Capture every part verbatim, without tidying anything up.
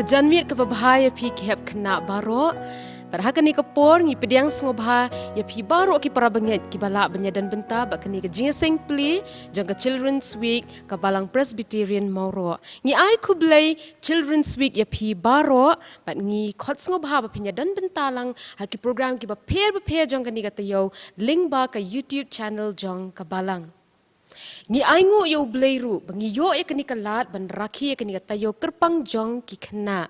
Janmiet kaba bha ïa phi ki hep khynnah baroh. Bad ha kane ka por ngi pdiang sngewbha ïa phi baroh ki para bangeit kiba lah ban ïadon bynta bad kane ka jingïaseng plie jong ka Children's Week ka Balang Presbyterian Mawroh. Ngi ai khublei Children's Week ïa phi baroh bad ngi khot sngewbha ba phin ïadon bynta lang ha ki program kiba pher bapher jong kane ka taïew lyngba ka YouTube channel jong ka Balang. Ngi ainguh ïa U Blei ruh ba ngi ïoh ïa kane ka lad ban rakhe ïa kane ka taïew kyrpang jong ki khynnah.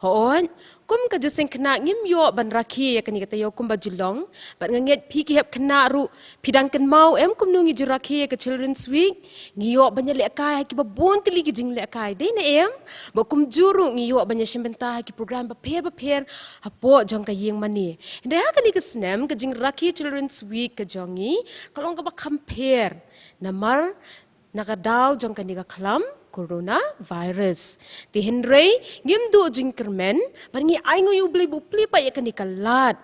Hooid, kum ka jingïaseng khynnah ngim ïoh ban rakhe ïa kane ka taïew kumba ju long, bad nga ngeit phi ki hep khynnah ruh phi dang kynmaw em kumno ngi ju rakhe ïa ka Children's Week. Ngi ïoh ban ïalehkai ha kiba bun tylli ki jinglehkai, dei ne em? Bad kumjuh ruh ngi ïoh ban ïashim bynta ha ki program bapher bapher hapoh jong ka ïing mane. Hynrei ha kane ka snem ka jingrakhe Children's Week ka jong ngi ka long kaba kham pher namar na ka daw jong kane ka khlam coronavirus. Te hynrei ngim duh jingkyrmen bad ngi ainguh ïa U Blei ba u plie pat ïa kane ka lad.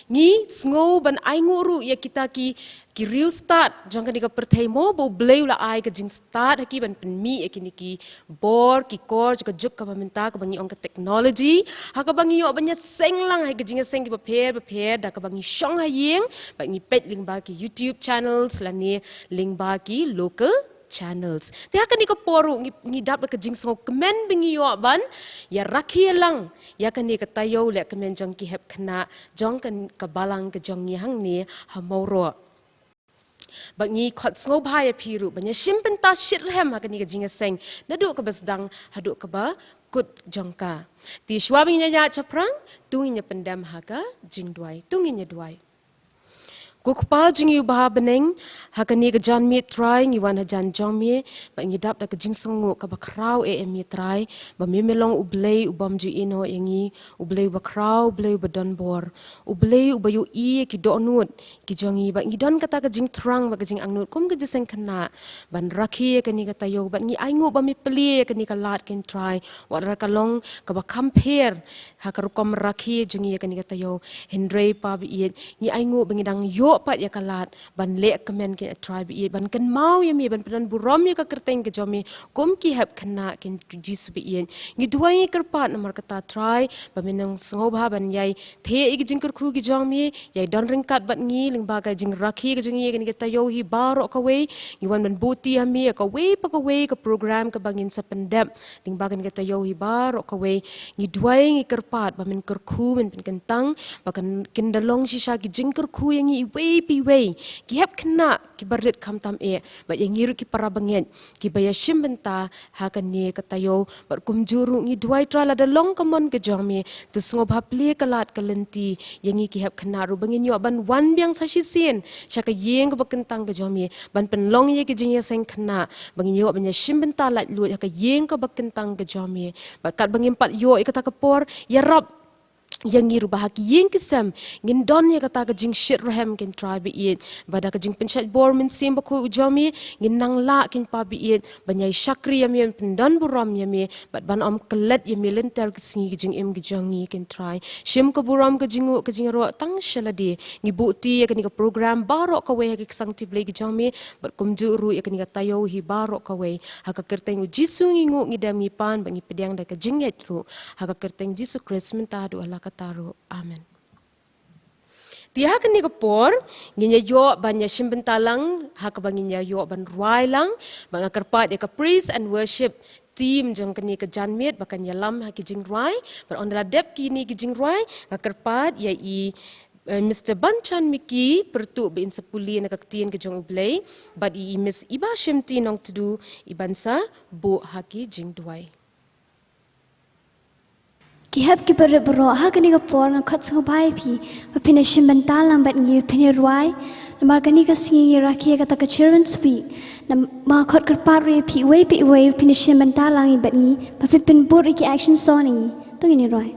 Ngi sngew ban ainguh ruh ïa kita ki, ki riewstad jong kane ka pyrthei mo ba U Blei u la ai ka jingstad ha ki ban pynmih ïa kine ki bor ki kor jong ka juk kaba mynta kaba ngi ong ka technology, ha kaba ngi ïoh ban ïaseng lang ha ki jingïaseng kiba pher bapher da kaba ngi shong ha ïing bad ngi peit lyngba ki YouTube channels lane lyngba ki local channels. Te ha kane ka por ruh ngi, ngi dap da ka jingsngewkmen ba ngi ïoh ban ïa rakhe lang ïa kane ka taïew lehkmen jong ki hep khynnah jong ka, ka Balang ka jong ngi hangne ha Mawroh. Bad ngi khot sngewbha ïa phi ruh ban ïashim bynta shitrhem ha kane ka jingïaseng naduh kaba sdang haduh kaba kut jong ka. Te shuwa ba ngin ïaid shaphrang, to ngin ïapyndem ha ka jingduwai, to ngin ïaduwai. Ko Kpa jong ngi uba ha bneng, ha kane ka janmiet Trai ngi wan hajan jong me, bad ngi dap da ka jingsngewnguh kaba khraw eh ïa me Trai, ba me me long U Blei u bym ju ïehnoh ïa ngi, U Blei uba khraw, U Blei uba don bor, U Blei uba ïohi ïa ki dohnud ki jong ngi, bad ngi don kata ka jingthrang bad ka jingangnud kum ka jingïaseng khynnah ban rakhe ïa kane ka taïew, bad ngi ainguh ba me plie ïa kane ka lad kin Trai, wat la ka long kaba kham pher ha ka rukom rakhe jong ngi ïa kane ka taïew. Hynrei Pa baieit, ngi ainguh ba ngi dang ïoh pat ïa ka lad ban lehkmen kin Trai baieit, ban kynmaw ïa me, ban pyndon burom ïa ka kyrteng ka jong me kum ki hep khynnah kin Jisu baieit. Ngi duwai ngi kyrpad namar kata Trai ba men nang sngewbha ban ïai theh ïa ki jingkyrkhu ki jong me, ïai don ryngkat bad ngi lyngba ka jingrakhe ka jong ngi ïa kane ka taïew hi baroh kawei. Ngi wan ban buhti ha me ïa kawei pa kawei ka program kaba ngin sa pyndep lyngba kane ka taïew hi baroh kawei. Ngi duwai ngi kyrpad ba men kyrkhu, men pynkyntang, ba kan, kin da long shisha ki jingkyrkhu ïa ngi iwei pa iwei, ki hep khynnah kiba rit khamtam eh, bad ïa ngi ruh ki para bangeit kiba ïashim bynta ha kane ka taïew. Bad kumjuh ruh ngi duwai Trai lada long ka mon ka jong me, to sngewbha plie ka lad ka lynti ïa ngi ki hep khynnah ruh ba ngin ïoh ban wan biang sa shisien sha ka ïing kaba kyntang ka jong me, ban pynlong ïa ki jingïaseng khynnah, ba ngin ïoh ban ïashim bynta laitluid ha ka ïing kaba kyntang ka jong me. Bad katba ngim pat ïoh ïa kata ka por, ïarap ïa ngi ruh ba ha ki ïing ki sem ngin don ïa kata ka jingshitrhem kin Trai baieit, ba da ka jingpynshait bor Mynsiem Bakhuid u jong me ngin nang lah kin Pa baieit ban ïai shakri ïa me, ban pyndon burom ïa me, bad ban ym klet ïa me lynter ki sngi ki jingim ki jong ngi kin Trai. Shim ka burom ka jingnguh ka jingïaroh tang sha lade. Ngi buhti ïa kane ka program baroh kawei ha ki ksangti Blei ki jong me, bad kumjuh ruh ïa kane ka taïew hi baroh kawei. Ha ka kyrteng u Jisu ngi nguh, ngi dem, ngi pan bad ngi pdiang da ka jingngeit ruh ha ka kyrteng Jisu Khrist mynta haduh hala katta ruh. Amen. Te ha kane ka por ngin ïa ïoh ban ïashim bynta lang ha kaba ngin ïa ïoh ban rwai lang, bad nga kyrpad ïa ka praise and worship team jong kane ka janmiet ba kan ïalam ha ki jingrwai. Bad ynda la dep kine ki jingrwai, nga kyrpad ïa i, eh, Mister Banchan Miki, pyrtuh ba in sa pule na ka ktien ka jong U Blei, bad i, i Miss Iba Shimti Nongtdu, i ban sa buh ha ki jingduwai. Ki hep ki barit baroh, ha kane ka por nga khot sngewbha ïa phi ba phin ïashim bynta lang bad ngi, ba phin ïarwai. Namar kane ka sngi ngi rakhe ïa kata ka Children's Week. Namar nga khot kyrpad ruh ïa phi iwei pa iwei ba phin ïashim bynta lang bad ngi, ba phin pynbud ïa ki action song na ngi. To ngin ïarwai.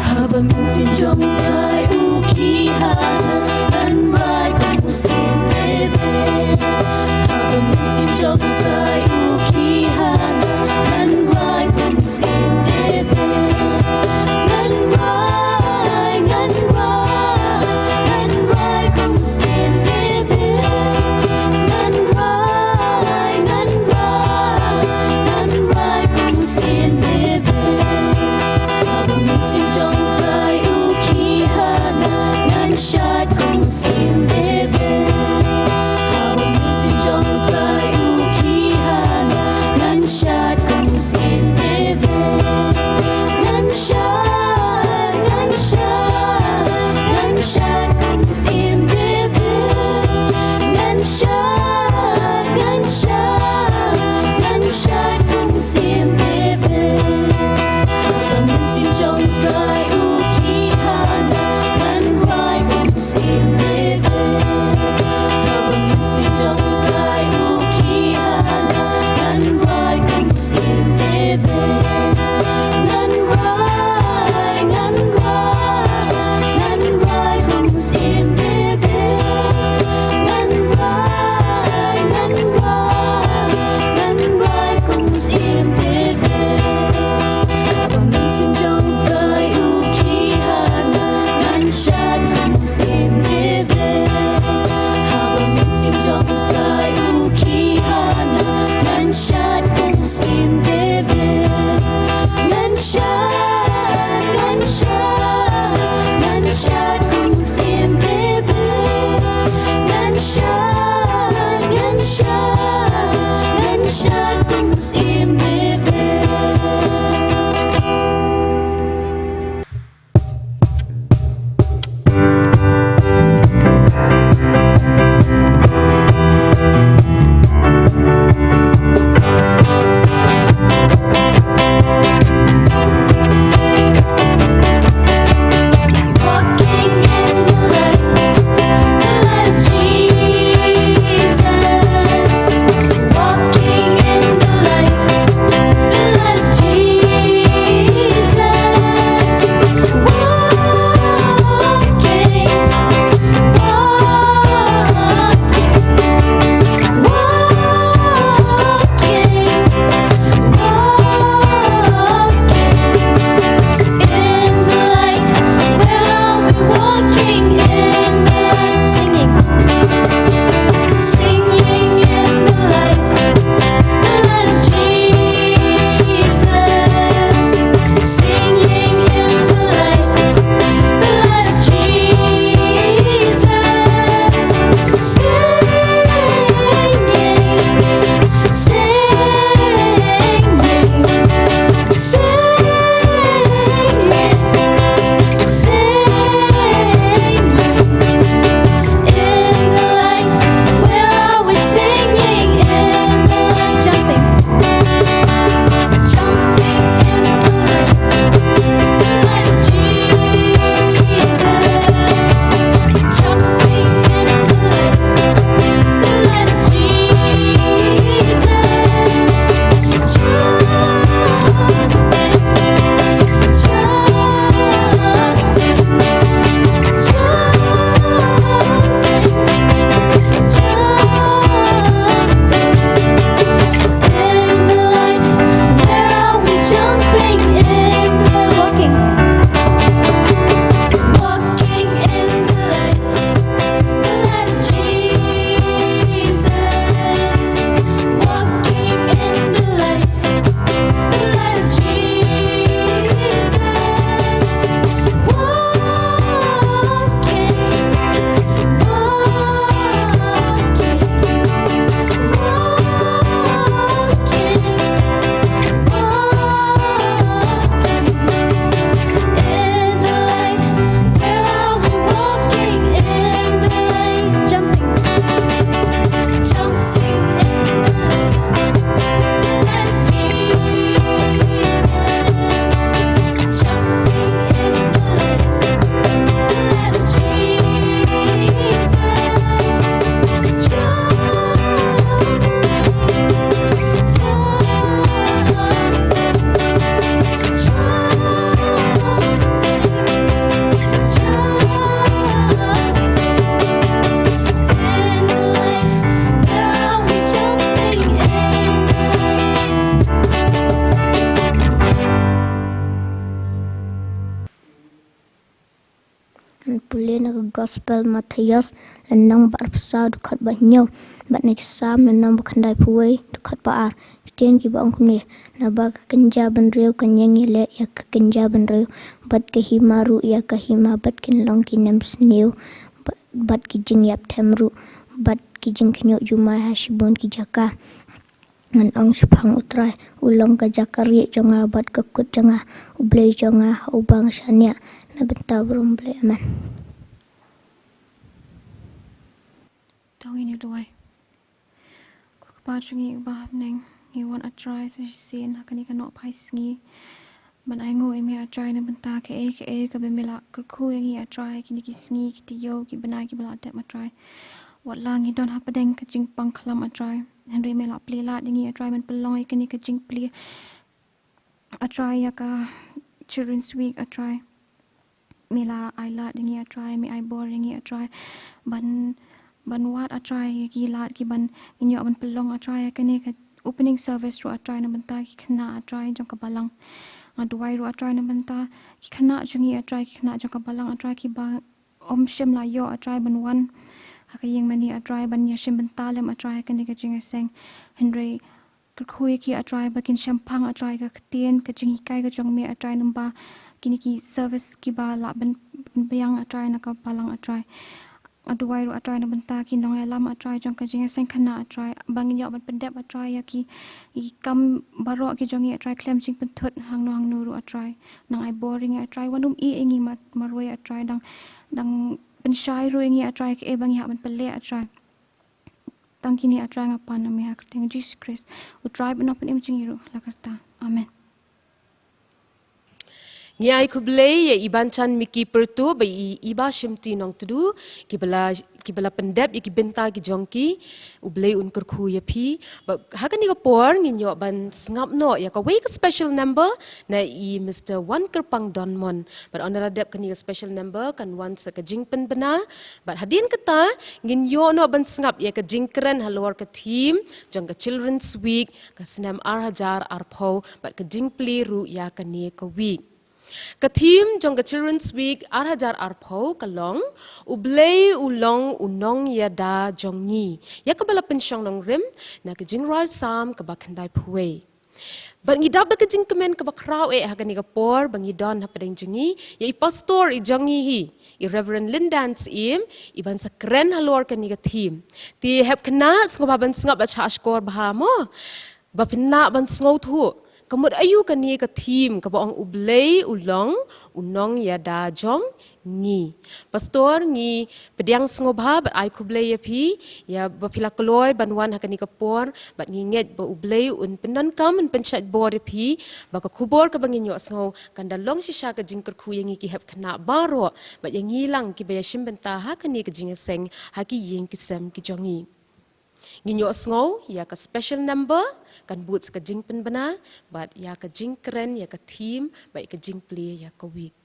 Haba mynsiem jong u Trai u khie ha nga, ngan rwai kum u mynsiem David. Haba mynsiem jong u Trai u khie ha nga, ngan rwai kum u mynsiem David. Gospel Mathaios lynnong ba arphew saw dkhot ba hynñiew, bad na ki Salm lynnong ba khyndaiphew wei dkhot ba ar. Ki ktien kiba ong kumne: Naba ka kynja bynriew kan ïeng ïaleh ïa ka kynja bynriew, bad ka hima ruh ïa ka hima, bad kin long ki nemsniew, ba-, bad ki jingïap them ruh, bad ki jingkhynñiuh jumai ha shibun ki jaka. Ngan ong shaphang U Trai, u long ka jaka rieh jong nga bad ka kut jong nga, U Blei jong nga ha uba ngan shaniah na bynta baroh. Blei, amen. To ngin ïa duwai. Ko Kpa jong ngi uba ha bneng, ngi wan, A Trai, sa shisien ha kane ka nohphai sngi ban ainguh ïa me, A Trai, na bynta kaei kaei kaba me la kyrkhu ïa ngi, A Trai, kine ki sngi, ki taïew, ki bnai kiba la dep, A Trai. Wat la ngi don hapdeng ka jingpang khlam, A Trai, hynrei me la plie lad ïa ngi, A Trai, ban pynlong ïa kane ka jingplie, A Trai, ïa ka Children's Week, A Trai. Me la ai lad ïa ngi, A Trai, me ai bor ïa ngi, A Trai, ban, ban wad, A Trai, ïa ki lad kiban ngin ïoh ban pynlong, A Trai, ïa kane ka opening service ruh, A Trai, na bynta ki khynnah, A Trai, jong ka balang. Nga duwai ruh, A Trai, na bynta ki khynnah jong ngi, A Trai, ki khynnah jong ka balang, A Trai, kiba ym shym la ïoh, A Trai, ban wan ha ka ïing mane, A Trai, ban ïashim bynta lem, A Trai, ha kane ka jingïaseng. Hynrei kyrkhu ïa ki, A Trai, ba kin shemphang, A Trai, ka ktien, ka jinghikai ka jong me, A Trai, namar ba kine ki service kiba lah ban, ban biang, A Trai, na ka balang, A Trai. Nga duwai ruh, A Trai, na bynta ki nongïalam, A Trai, jong ka jingïaseng khynnah, A Trai, ba ngin ïoh ban pyndep, A Trai, ïa ki, ïa ki kam baroh ki jong ngi, A Trai, khlem jingpynthut hangno hangno ruh, A Trai. Nang ai bor ïa ngi, A Trai, wat nym ïeh ïa ngi mar-, marwei, A Trai, dang, dang pynshai ruh ïa ngi, A Trai, kaei ba ngi hap ban pynleh, A Trai. Tang kine, A Trai, nga pan na me ha ka kyrteng Jisu Khrist, U Trai bad Nongpynim jong ngi ruh, la ka rta. Amen. Ngi ai khublei ïa i Banchan Miki Pyrtuh bad i, i Bah Shimti Nongtdu, kiba la, kiba la pyndep ïa ki bynta ki jong ki. U Blei un kyrkhu ïa phi. Bad ha kane ka por ngin ïoh ban sngap noh ïa kawei ka special number na i Mister Wankyrpang Donmon. Bad ynda la dep kane ka special number kan wan sa ka jingpynbna. Bad hadien kata, ngin ïoh noh ban sngap ïa ka jingkren halor ka theme jong ka Children's Week ka snem ar hajar arphew, bad ka jingplie ruh ïa kane ka week. Ka theme jong ka Children's Week ar hajar arphew ka long, U Blei u long u nongïada jong ngi. Ïa kaba la pynshong nongrim na ka jingrwai Salm kaba khyndaiphew wei. Bad ngi dap da ka jingkmen kaba khraw eh ha kane ka por ba ngi don hapdeng jong ngi ïa i pastor i jong ngi hi, i Reverend Lindan Syiem, i ban sa kren halor kane ka theme. Te hep khynnah, sngewbha ban sngap bad shah shkor bha mo, ba phin lah ban sngewthuh ka mut aïu kane ka theme kaba ong U Blei u long u nongïada jong ngi. Pastor, ngi pdiang sngewbha bad ai khublei ïa phi ïa ba phi la kloi ban wan ha kane ka por, bad ngi ngeit ba U Blei un pyndonkam, un pynshait bor ïa phi, ba ka khubor kaba ngin ïohsngew kan da long shisha ka jingkyrkhu ïa ngi ki hep khynnah baroh, bad ïa ngi lang kiba ïashim bynta ha kane ka jingïaseng ha ki ïing ki sem ki jong ngi. Ngin ïohsngew ïa ka special number, kan bud sa ka jingpynbna bad ïa ka jingkren ïa ka theme bad ïa ka jingplie ïa ka week.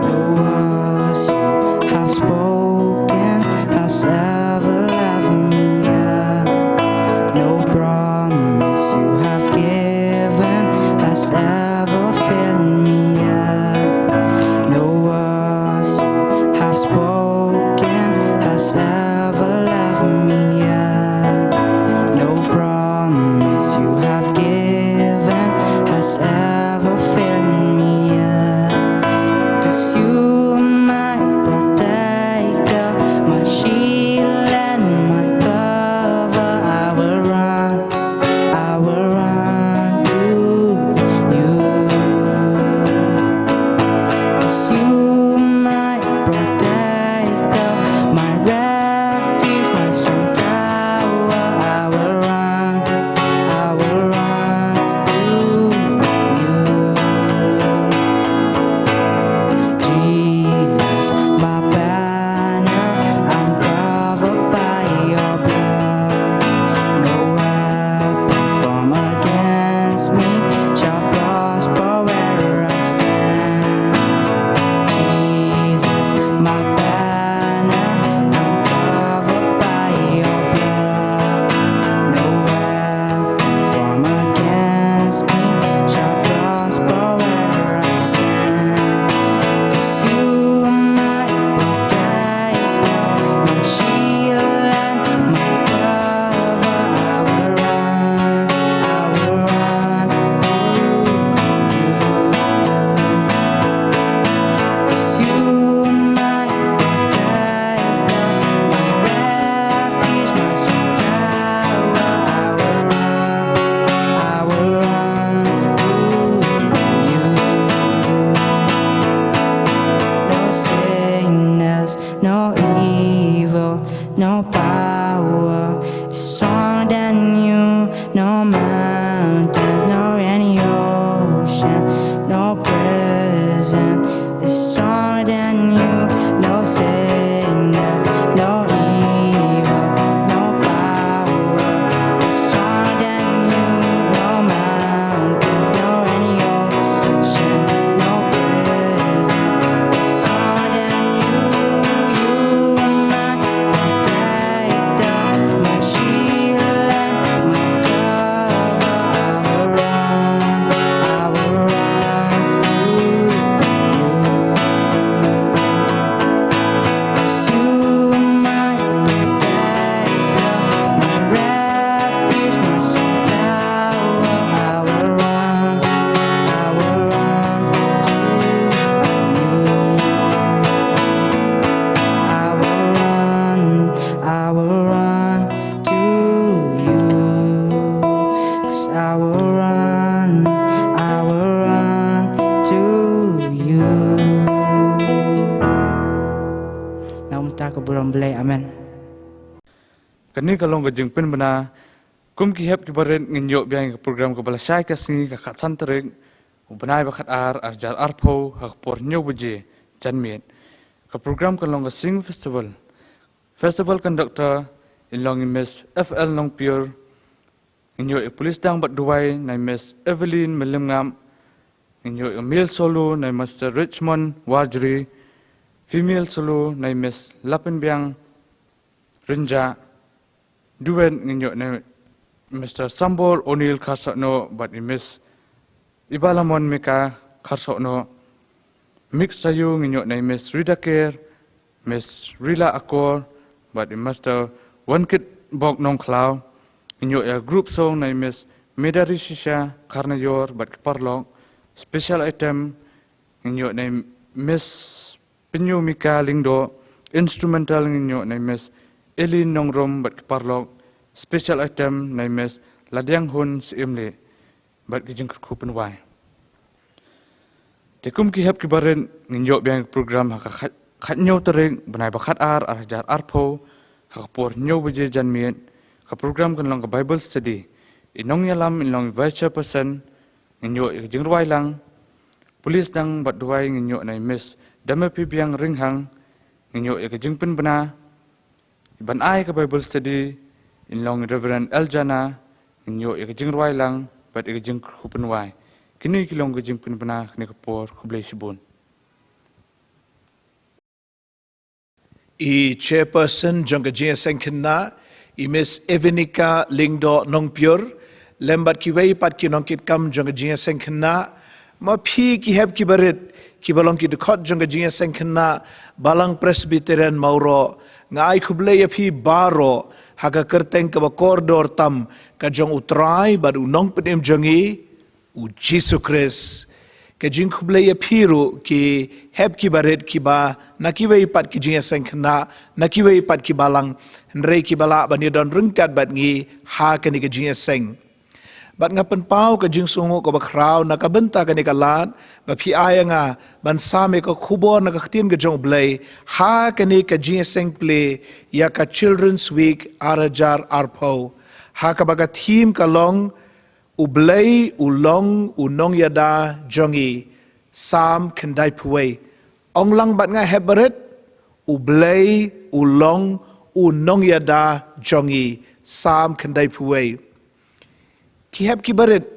No words you have spoken has ever left me yet. No promise you have given has ever No evil, no power is stronger than you. No mountains, nor any ocean, no prison is stronger than you. No sickness, no evil, no power is stronger than you. No mountains, nor any oceans, no prison is stronger than you. You are my protector, my shield and my cover. I will run, I will run to you. 'Cause you are my protector, my refuge, my strong tower. I will run, I will run to you. I will run, I will run to you. 'Cause I will run, I will run to you. Na mynta ka burom Blei, amen. Kane ka long ka jingpynbna. Kum ki hep ki barit, ngin ïoh biang ïa ka program kaba lashai ka sngi, ka khatsan tarik u bnai ba khatar, arhajar arphew, ha ka por hynñiew baje janmiet. Ka program ka long ka Sing Festival. Festival conductor in long i Miss F L Nongpyiur. Ngin ïoh ïa ka pule sdang bad duwai na i Miss Evelyn Mylliemngap. Ngin ïoh ïa ka male solo na i Mister Richmond Warjri. Female solo na i Miss Lapinbiang Rynjah. Duet ngin ïoh na i Mister Sambor O'Neil Kharsohnoh bad i Miss Ibalamon Mika Kharsohnoh. Mixed trio ngin ïoh na i Miss Rida Ker, Miss Rila Akor bad i Mister Wankitbok Nongkhlaw. Ngin ïoh ïa ka group song na i Miss Medari Shisha Kharnaior bad ki paralok. Special item ngin ïoh na i Miss Pynyumika Lyngdoh. Instrumental ngin ïoh na i Miss Elin Nongrum bad ki paralok. Special item na i Miss Ladianghun Syiemlieh bad ki jingkyrkhu pynwai. Te kum ki hep ki barit, ngin ïoh biang ïa ka program ha ka khat, khathynñiew tarik bnai ba khatar, arhajar arphew, ha ka por hynñiew baje janmiet. Ka program kan long ka Bible study. I nongïalam in long i vice chairperson. Ngin ïoh ïa ka jingrwai lang. Pule sdang bad duwai ngin ïoh na i Miss Damapibiang Ringhang. Ngin ïoh ïa ka jingpynbna. Ban ai ka Bible study in long i Reverend Eljana. Ngin ïoh ïa ka jingrwai lang bad ïa ka jingkyrkhu pynwai. Kine ki long ka jingpynbna kane ka por, khublei shibun. I chairperson jong ka jingïaseng khynnah, i Miss Evenika Lyngdoh Nongpyiur, lem bad kiwei pat ki nongkitkam jong ka jingïaseng khynnah, ma phi ki hep ki barit, kiba long ki dkhot jong ka jingïaseng khynnah Balang Presbyterian Mawroh, nga ai khublei ïa phi baroh ha ka kyrteng kaba kordor tam ka jong U Trai bad U Nongpynim jong ngi, U Jisu Khrist. Ka jingkhublei ïa phi ruh ki hep ki barit kiba na kiwei pat ki jingïaseng khynnah, na kiwei pat ki balang, hynrei kiba lah ban ïadon ryngkat bad ngi ha kane ka jingïaseng. Bad nga pynpaw ka jingsngewnguh kaba khraw na ka bynta kane ka lad ba phi ai ïa nga ban sam ïa ka khubor na ka ktien ka jong U Blei ha kane ka jingïaseng plie ïa ka Children's Week arhajar arphew. Ha kaba ka theme ka long U Blei u long u nongïada jong ngi, Salm khyndaiphew wei. Ong lang bad nga hep barit, U Blei u long u nongïada jong ngi, Salm khyndaiphew wei. Ki hep ki barit,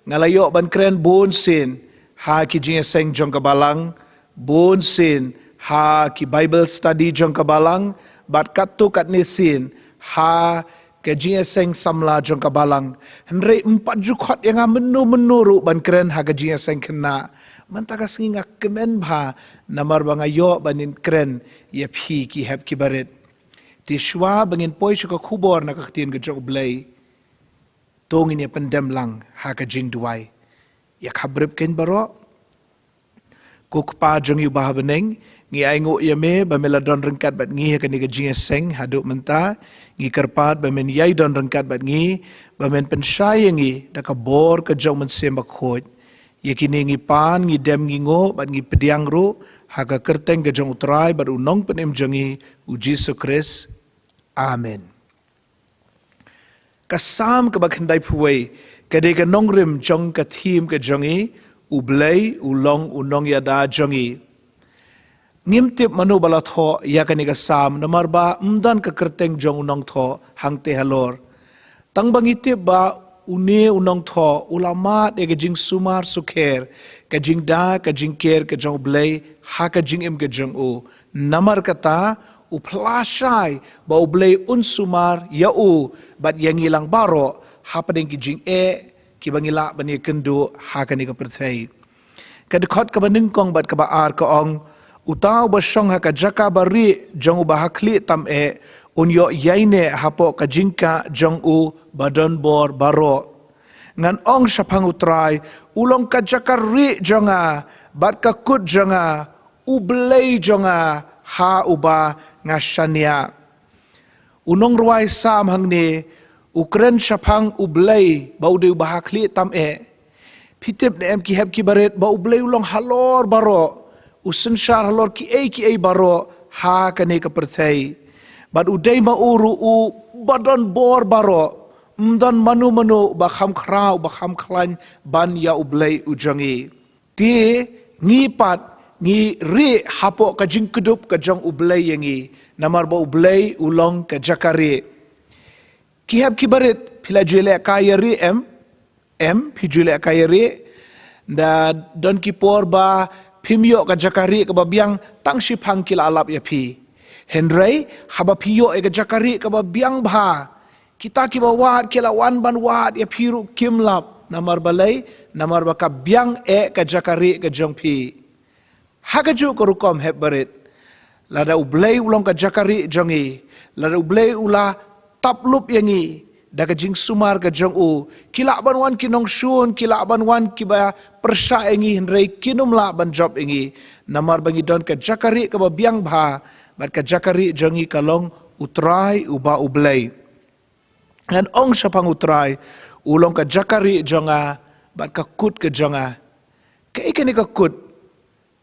nga la ïoh ban kren bun sien ha ki jingïaseng jong ka balang, bun sien ha ki Bible study jong ka balang, bad katto katne sien ha ka jingïaseng samla jong ka balang. Hynrei ym pat ju khot ïa nga mynno mynno ruh ban kren ha ka jingïaseng khynnah. Mynta ka sngi nga kmen bha namar ba nga ïoh ban kren ïa phi ki hep ki barit. Te shuwa ba ngin poi sha ka khubor na ka ktien ka jong U Blei, to ngin ïa pyndem lang ha ka jingduwai. Ïa khapbrip kein baroh. Ko Kpa jong ngi uba ha bneng, ngi ainguh ïa me ba me la don ryngkat bad ngi ha kane ka jingïaseng haduh mynta. Ngi kyrpad ba men ïai don ryngkat bad ngi, ba men pynshai ïa ngi da ka bor ka jong U Mynsiem Bakhuid. Ïa kine ngi pan, ngi dem, ngi nguh bad ngi pdiang ruh Ha ka kyrteng ka jong U Trai bad U Nongpynim jong ngi, U Jisu Khrist. Amen. Ka Salm kaba khyndai phew wei ka dei ka nongrim jong ka theme ka jong ngi, U Blei u long u nongïada jong ngi. Ngim tip mano ba la thoh ïa kane ka Salm, namar ba ym don ka kyrteng jong u nongthoh hangtei halor. Tang ba ngi tip ba une u nongthoh u la mad ïa ka jingsumar sukher, ka jingda, ka jingker ka jong U Blei ha ka jingim ka jong u. Namar kata u phla shai ba U Blei un sumar ïa u bad ïa ngi lang baroh hapdeng ki jingeh kiba ngi lah ban ïakynduh ha kane ka pyrthei. Ka dkhot kaba nyngkong bad kaba ar ka ong, uta uba shong ha ka jaka barieh jong uba ha khlieh tam eh, un ïoh ïaineh hapoh ka jingkah jong u ba don bor baroh. Ngan ong shaphang U Trai, u long ka jaka rieh jong nga bad ka kut jong nga, U Blei jong nga ha uba nga shaniah. U nongrwai Salm hangne u kren shaphang U Blei ba u dei uba ha khlieh tam eh. Phi tip ne em ki hep ki barit ba U Blei u long halor baroh, u synshar halor kiei kiei baroh ha kane ka pyrthei. Bad u dei ma u ruh uba don bor baroh, ym don mano mano ba kham khraw ba kham khlaiñ ban ïa U Blei u jong ngi. Te ngi pat ngi rieh hapoh ka jingkdup ka jong U Blei ïa ngi, namar ba U Blei u long ka jaka rieh. Ki hep ki barit, phi la ju leh kai ïa rieh em? Em, phi ju leh kai ïa rieh? Da don ki por ba phim ïoh ka jaka rieh kaba biang, tang shiphang ki la lap ïa phi. Hynrei haba phi ïoh ïa ka jaka rieh kaba biang bha, kita kiba wad ki la wan ban wad ïa phi ruh kim lap. Namar balei? Namar ba ka biang eh ka jaka rieh ka jong phi. Ha kajuh ka rukom hep barit, lada U Blei u long ka jaka rieh jong ngi, lada U Blei u la tap lup ïa ngi da ka jingsumar ka jong u, ki lah ban wan ki nongshun, ki lah ban wan kiba pyrshah ïa ngi, hynrei kin ym lah ban jop ïa ngi. Namar ba ngi don ka jaka rieh kaba biang bha, bad ka jaka rieh jong ngi ka long U Trai uba U Blei. Ngan ong shaphang U Trai, u long ka jaka rieh jong nga bad ka kut ka jong nga. Kaei kane ka kut?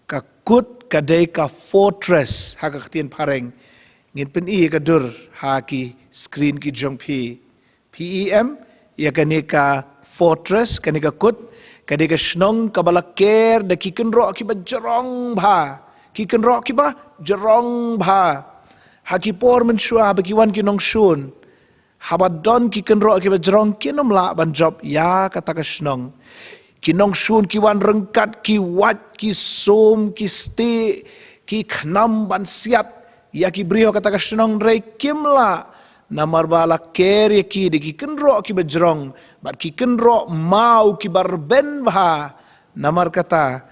Ka kut ka dei ka fortress ha ka ktien phareng. Ngin pyni ïa ka dur ha ki screen ki jong phi. Phi i em ïa kane ka fortress, kane ka kut? Ka dei ka shnong kaba la ker da ki kynroh kiba jrong bha. Ki kynroh kiba jrong bha. Ha ki por mynshuwa ba ki wan ki nongshun, haba don ki kynroh kiba jrong, kin ym lah ban jop ïa kata ka shnong. Ki nongshun ki wan ryngkat ki wait, ki sum, ki stieh, ki khnam ban siat ïa ki briew kata ka shnong, hynrei kim lah, namar ba la ker ïa ki da ki kynroh kiba jrong bad ki kynroh maw kiba rben bha. Namar kata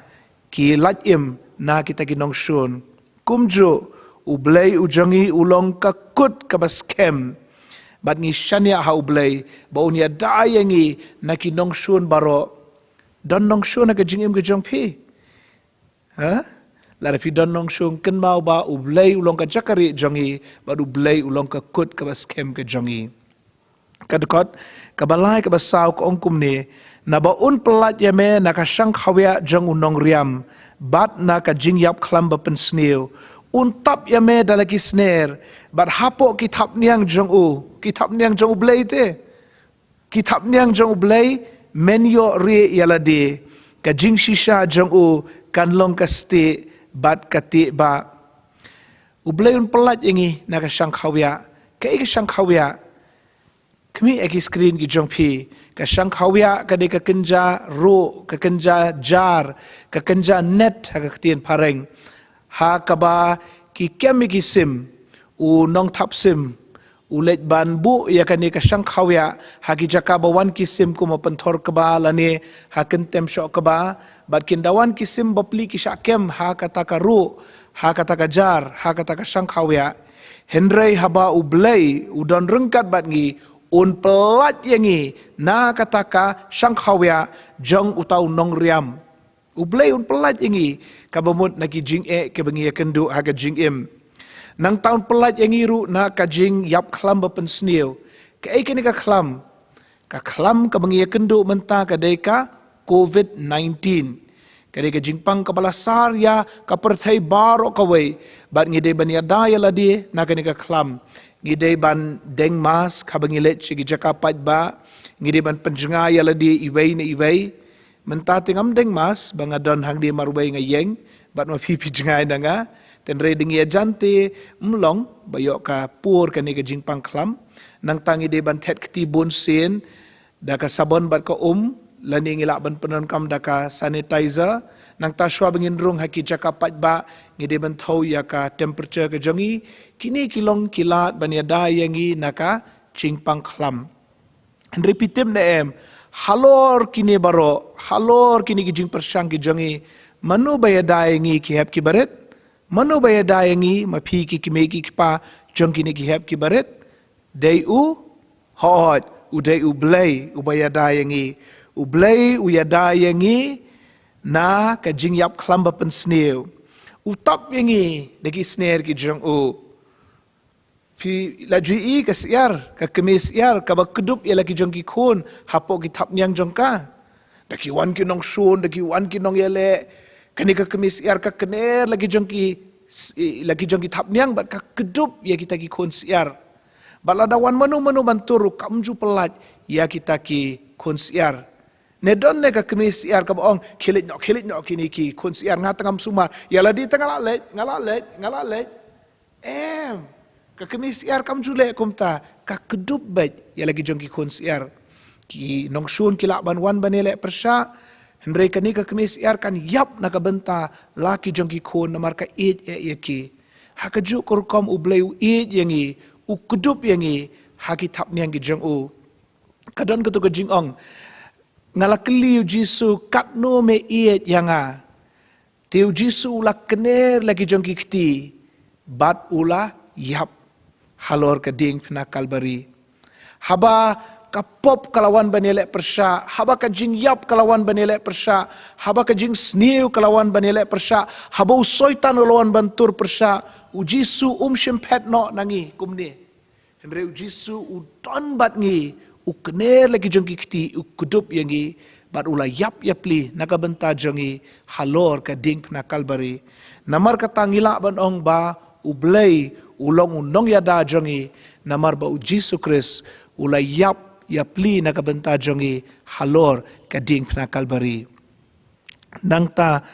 ki lait im na kita ki nongshun. Kumjuh U Blei u jong ngi u long ka kut kaba skhem. Bad ngi shaniah ha U Blei ba un ïada ïa ngi na ki nongshun baroh. Don nongshun ha ka jingim ka jong phi? Ha? Lada phi don nongshun, kynmaw ba U Blei u long ka jaka rieh jong ngi bad U Blei u long ka kut kaba skhem ka jong ngi. Ka dkhot kaba lai kaba saw ka ong kumne, naba un pyllait ïa me na ka shangkhawiah jong u nongriam bad na ka jingïap khlam ba pynsniew. Un tap ïa me da la ki sner bad hapoh ki thapniang jong u. Ki thapniang jong U Blei te. Ki thapniang jong U Blei men ïoh rieh ïa lade. Ka jingshisha jong u kan long ka stieh bad ka tieh bah. U Blei un pyllait ïa ngi na ka shangkhawiah. Kaei ka shangkhawiah? Khmih ïa ki screen ki jong phi. Ka shangkhawiah ka dei ka kynja ruh, ka kynja jar, ka kynja net ha ka ktien phareng. Ha kaba ki kem ïa ki sim, u nongthap sim u leit ban buh ïa kane ka shangkhawiah ha ki jaka ba wan ki sim kum ha pynthor kba lane ha kyntem shoh kba, bad kin da wan ki sim bapli ki shah kem ha kata ka ruh, ha kata ka jar, ha kata ka shangkhawiah. Hynrei haba U Blei u don ryngkat bad ngi, un pyllait ïa ngi na kata ka shangkhawiah jong uta u nongriam. U Blei un pyllait ïa ngi kaba mut na ki jingeh kiba ngi ïakynduh ha ka jingim. Nangta un pyllait ïa ngi ruh na ka jingïap khlam ba pynsniew. Kaei kane ka khlam? Ka khlam kaba ngi ïakynduh mynta ka dei ka covid nineteen. Ka dei ka jingpang kaba la sar ïa ka pyrthei baroh kawei. Bad ngi dei ban ïada ïa lade na kane ka khlam. Ngi dei ban deng mask haba ngi leit sha ki jaka paidbah. Ngi dei ban pynjngai ïa lade iwei na iwei. Mynta te ngam deng mask ba nga don hangne marwei nga ïeng bad ma phi phi jngai na nga. Hynrei dang ïa jan te ym long ba ïoh ka por kane ka jingpang khlam. Nangta ngi dei ban thet kti bun sien da ka sabon bad ka um, lane ngi lah ban pyndonkam da ka sanitizer. Nangta shuwa ba ngin rung ha ki jaka paidbah, ngi dei ban thew ïa ka temperature ka jong ngi. Kine ki long ki lad ban ïada ïa ngi na ka jingpang khlam. Hynrei phi tip ne em, halor kine baroh, halor kine ki jingpyrshang ki jong ngi, mano ba ïada ïa ngi ki hep ki barit? Mano ba ïada ïa ngi, ma phi ki kmie ki kpa jong kine ki hep ki barit? Dei u, hooid, u dei U Blei uba ïada ïa ngi. U Blei u ïada ïa ngi na ka jingïap khlam ba pynsniew. U tap ïa ngi da ki sner ki jong u. Phi la ju ïohi ka syiar, ka kmie syiar kaba kdup ïa la ki jong ki khun hapoh ki thapniang jong ka. Da ki wan ki nongshun, da ki wan ki nongïaleh. Kane ka kmie syiar ka kner la ki jong ki, la ki jong ki thapniang bad ka kdup ïa kita ki khun syiar. Bad lada wan mano mano ban tur ruh kam ju pyllait ïa kita ki khun syiar. Ne don ne ka kmie syiar kaba ong, khie leit noh, khie leit noh kine ki khun syiar, nga tang ngam sumar. Ïa lade tang nga la leit, nga la leit, nga la leit. Em, ka kmie syiar kam ju leh kumta, ka kdup beit ïa la ki jong ki khun syiar. Ki nongshun ki lah ban wan ban ïaleh pyrshah, hynrei kane ka kmie syiar kan ïap na ka bynta la ki jong ki khun namar ka ïeit ïa ki. Ha kajuh ka rukom U Blei u ïeit ïa ngi, u kdup ïa ngi ha ki thapniang ki jong u. Ka don kato ka jingong, nga la kylli U Jisu, katno me ïeit ïa nga? Te U Jisu u la kner la ki jong ki kti bad u la ïap halor ka diengphna Kalbari. Haba ka pop ka la wan ban ïaleh pyrshah, haba ka jingïap ka la wan ban ïaleh pyrshah, haba ka jingsniew ka la wan ban ïaleh pyrshah, haba u Soitan u la wan ban tur pyrshah, U Jisu um shim phet noh na ngi kumne. Hynrei U Jisu u don bad ngi, u kner la ki jong ki kti, u kdup ïa ngi, bad u la ïap ïapli na ka bynta jong ngi halor ka diengphna Kalbari. Namar kata ngi lah ban ong ba U Blei u long u nongïada jong ngi, namar ba U Jisu Khrist u la ïap ïapli na ka bynta jong ngi halor ka diengphna Kalbari. Nangta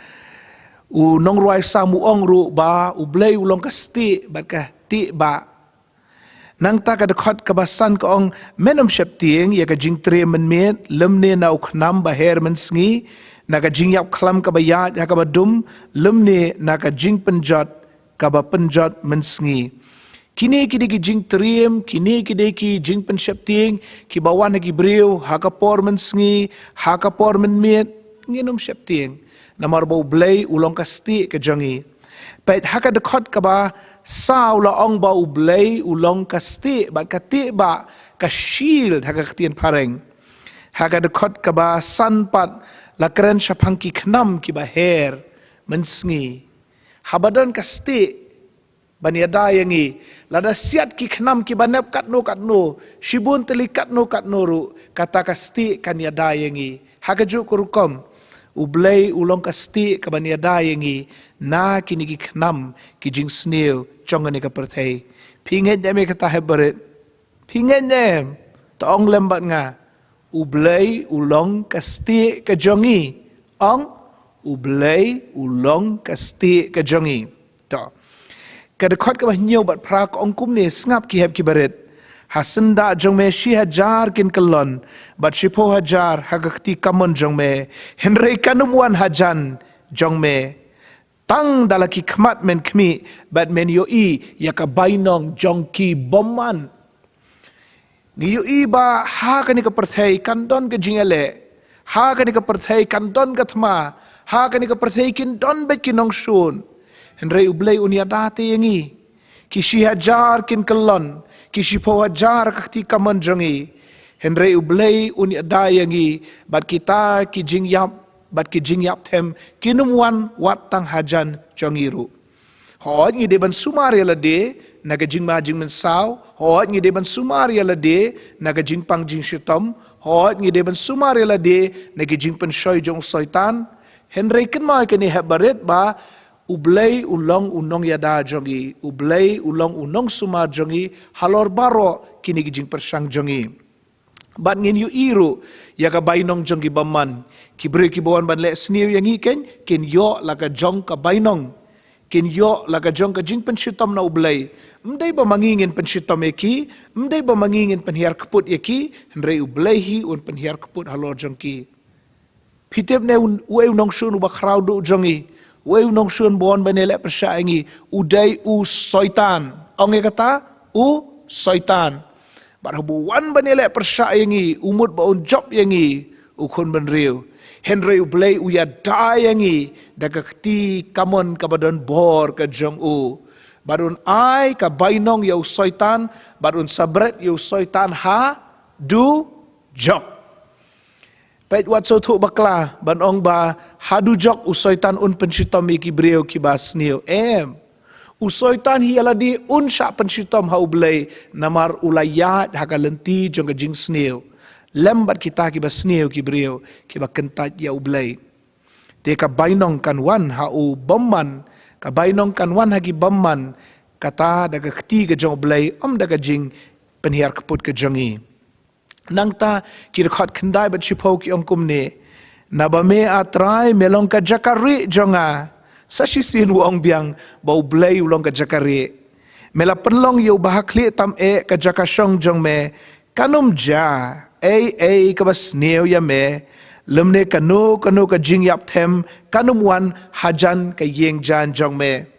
u nongrwai Salm u ong ruh ba U Blei u long ka stieh bad ka tieh bah. Nangta ka dkhot kaba san ka ong, men ym sheptieng ïa ka jingtriem mynmiet, lymne na u khnam ba her mynsngi, na ka jingïap khlam kaba ïaid ha kaba dum, lymne na ka jingpynjot kaba pynjot mynsngi. Kine ki dei ki jingtriem, kine ki dei ki jingpynsheptieng kiba wan ha ki briew ha ka por mynsngi, ha ka por mynmiet. Ngin ym sheptieng, namar ba U Blei u long ka stieh ka jong ngi. Peit ha ka dkhot kaba saw la ong ba U Blei u long ka stieh bad ka tieh bah, ka shield ha ka ktien phareng. Ha ka dkhot kaba san pat la kren shaphang ki khnam kiba her mynsngi. Haba don ka stieh ban ïada ïa ngi, lada siat ki khnam kiba nep katno katno, shibun tylli katno katno ruh, kata ka stieh kan ïada ïa ngi. Ha kajuh ka rukom, U Blei u long ka stieh kaban ïada ïa ngi na kine ki khnam ki jingsniew jong kane ka pyrthei. Phi ngeit ne em ïa kata, hep barit? Phi ngeit ne em? To ong lem bad nga. U Blei u long ka stieh ka jong ngi. Ong, U Blei u long ka stieh ka jong ngi. To. Ka dkhot kaba hynñiew bad phra ka ong kumne, sngap ki hep ki barit. Ha syndah jong me shi hajar kin kyllon, bad shiphew hajar ha ka kti kamon jong me, hynrei kan ym wan hajan jong me. Tang da la ki khmat men khmih bad men ïohi ïa ka bainong jong ki bymman. Ngi ïohi ba ha kane ka pyrthei kan don ka jingïaleh, ha kane ka pyrthei kan don ka thma, ha kane ka pyrthei kin don beit ki nongshun. Hynrei U Blei un ïada te ïa ngi. Ki shi hajar kin kyllon, ki shiphew hajar ha ka kti kamon jong ngi. Hynrei U Blei un ïada ïa ngi, bad kita ki jingïap, bad ki jingïap them kin ym wan wat tang hajan jong ngi ruh. Hooid ngi dei ban sumar ïa lade na ka jingma jingmynsaw, hooid ngi dei ban sumar ïa lade na ka jingpang jingshitom, hooid ngi dei ban sumar ïa lade na ka jingpynshoi jong u Soitan. Hynrei kynmaw ïa kane hep barit ba U Blei u long u nongïada jong ngi, U Blei u long u nongsumar jong ngi halor baroh kine ki jingpyrshang jong ngi. Bad ngin ïohi ruh ïa ka bainong jong ki bymman. Ki briew kiba wan ban leh sniew ïa ngi kein, kin ïoh la ka jong ka bainong. Kin ïoh la ka jong ka jingpynshitom na U Blei. Ym dei ba ma ngi ngin pynshitom ïa ki, ym dei ba ma ngi ngin pynhiar kput ïa ki, hynrei U Blei hi un pynhiar kput halor jong ki. Phi tip ne u, uei u nongshun uba khraw duh jong ngi, uei u nongshun ba wan ban ïaleh pyrshah ïa ngi? U dei u Soitan. Ong ïa kata, u Soitan. Bad haba u wan ban ïaleh pyrshah ïa ngi, u mut ba un jop ïa ngi, u khun bynriew. Hynrei U Blei u ïada ïa ngi da ka kti kamon kaba don bor ka jong u. Bad un ai ka bainong ïa u Soitan, bad un sa bret ïa u Soitan ha dujok. Peit wat sngewthuh bakla ban ong ba ha dujok u Soitan un pynshitom ïa ki briew kiba sniew. Em. U Soitan hi ïalade un shah pynshitom ha U Blei, namar u la ïaid ha ka lynti jong ka jingsniew lem bad kita kiba sniew, ki briew kiba kyntait ïa U Blei. Te ka bainong kan wan ha u bymman, ka bainong kan wan ha ki bymman, kata da ka kti ka jong U Blei, ym da ka jingpynhiar kput ka jong ngi. Nangta ki dkhot khyndai bad shiphew ki ong kumne: Naba me, A Trai, me long ka jaka rieh jong nga. Sa shisien u ong biang ba U Blei u long ka jaka rieh. Me la pynlong ïa u bahakhlieh tam eh ka jaka shong jong me. Kan ym jia ei ei kaba sniew ïa me, lymne kano kano ka jingïap them kan ym wan hajan ka ïing jaiñ jong me.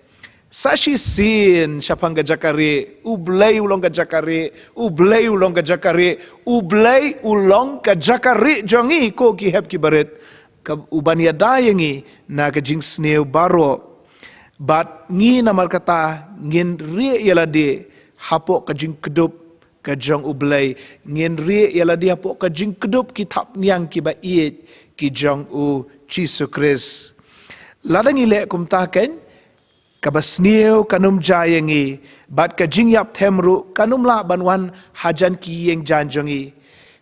Sa shisien shaphang ka jaka rieh, U Blei u long ka jaka rieh, U Blei u long ka jaka rieh, U Blei u long ka jaka rieh jong ngi, ko ki hep ki barit. Ka, u ban ïada ïa ngi na ka jingsniew baroh. Bad ngi namar kata ngin rieh ïalade hapoh ka jingkdup ka jong U Blei, ngin rieh ïalade hapoh ka jingkdup ki thapniang kiba ïeit ki jong U Jisu Khrist. Lada ngi leh kumta kein, kaba sniew kan ym jia ïa ngi, bad ka jingïap them ruh kan ym lah ban wan hajan ki ïing jaiñ jong ngi.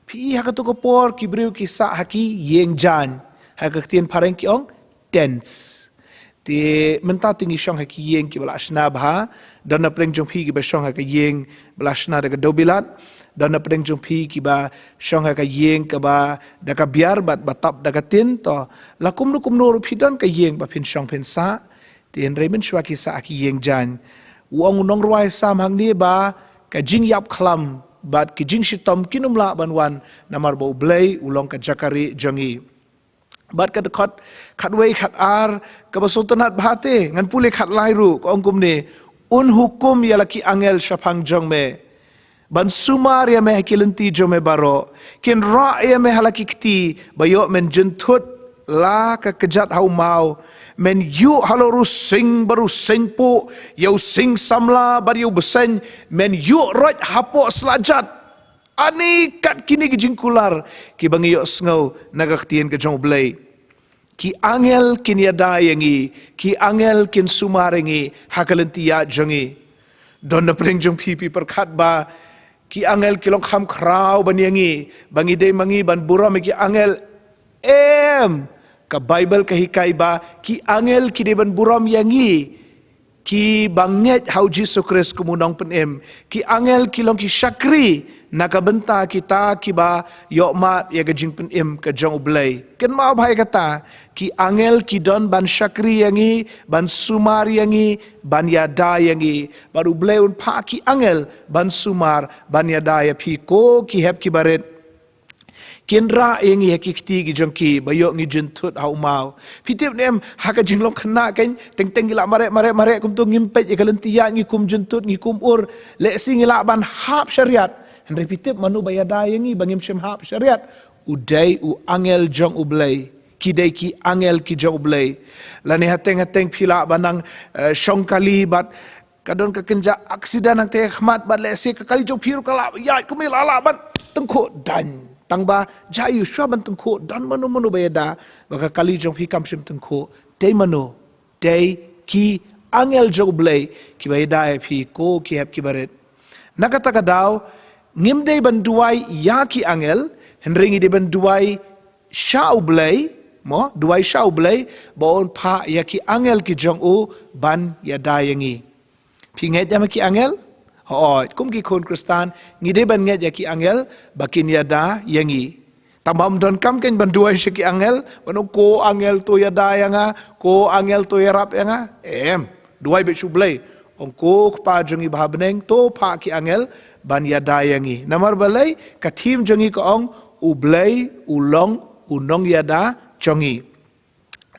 Phi i ha kato ka por ki briew ki sah ha ki ïing jaiñ, ha ka ktien phareng ki ong tents. Te mynta te ngi shong ha ki ïing kiba la shna bha. Don na pdeng jong phi kiba shong ha ka ïing ba la shna da ka dewbilat. Don na pdeng jong phi kiba shong ha ka ïing kaba da ka biar bad ba tap da ka tin. To, la kumno kumno ruh phi don ka ïing ba phin shong phin sah. Te hynrei mynshuwa ki sah ha ki ïing jaiñ. U ong u nongrwai Salm hangne ba ka jingïap khlam bad ki jingshitom kin ym lah ban wan, namar ba U Blei u long ka jaka rieh jong ngi. Bad ka dkhot khatwei, khatar, kaba sngewtynnat bha te, ngan pule khatlai ruh, ka ong kumne: Un hukum ïa la ki angel shaphang jong me, ban sumar ïa me ha ki lynti jong me baroh. Kin rah ïa me ha la ki kti, ba ïoh men jynthut la ka kjat ha u maw. Men ïuh halor u sing bad u singpuh, ïa u sing samla bad ïa u bseiñ, men ïuh roit hapoh slajat. Ani kat kine ki jingkular kiba ngi ïohsngew na ka ktien ka jong U Blei. Ki angel kin ïada ïa ngi, ki angel kin sumar ïa ngi ha ka lynti ïaid jong ngi. Don na pdeng jong phi phi pyrkhat ba ki angel ki long kham khraw ban ïa ngi, ba ngi dei ma ngi ban burom ïa ki angel. Em, ka Baibl ka hikai ba ki angel ki dei ban burom ïa ngi kiba ngeit ha U Jisu Khrist kum u Nongpynim. Ki angel ki long ki shakri na ka bynta kita kiba ïoh mad ïa ka jingpynim ka jong U Blei. Kynmaw bha ïa kata, ki angel ki don ban shakri ïa ngi, ban sumar ïa ngi, ban ïada ïa ngi. Bad U Blei un phah ki angel ban sumar, ban ïada ïa phi ko ki hep ki barit. Kin rah ïa ngi ha ki kti ki jong ki, ba ïoh ngi jynthut ha u maw. Phi tip ne em, ha ka jinglong khynnah kein, teng teng ngi lah mareh mareh mareh kumto, ngim peit ïa ka lynti ïaid, ngi kum jynthut, ngi kum ur. Lehse ngi lah ban hap shariat. Hynrei phi tip mano ba ïada ïa ngi ba ngim shym hap shariat? U dei u angel jong U Blei. Ki dei ki angel ki jong U Blei. Lane hateng hateng phi lah ban nang, eh, shong kali bad ka don ka kynja aksiden hangtei ha khmat bad lehse ka kali jong phi ruh ka lah ïaid kumne, la lah ban tyngkhuh daiñ. Tang ba jia ïa u, shuwa ban tyngkhuh, don mano mano ba ïada ba ka kali jong phi kam shym tyngkhuh. Dei mano? Dei ki angel jong U Blei kiba ïada ïa phi ko ki hep ki barit. Na kata ka daw, ngim dei ban duwai ïa ki angel, hynrei ngi dei ban duwai sha U Blei, Mo, duwai sha U Blei ba un phah ïa ki angel ki jong u ban ïada ïa ngi. Phi ngeit ïa ma ki angel? Hooid, kum ki khun Khristan, ngi dei ban ngeit ïa ki angel ba kin ïada ïa ngi. Tang ba ym donkam kein ban duwai sha ki angel, ban ong, "Ko angel to ïada ïa nga, ko angel to ïarap ïa nga." Em, duwai beit sha U Blei. Ong, "Ko Kpa jong ngi ba ha bneng, to phah ki angel ban ïada ïa ngi." Namar balei? Ka theme jong ngi ka ong, "U Blei u long u nongïada jong ngi."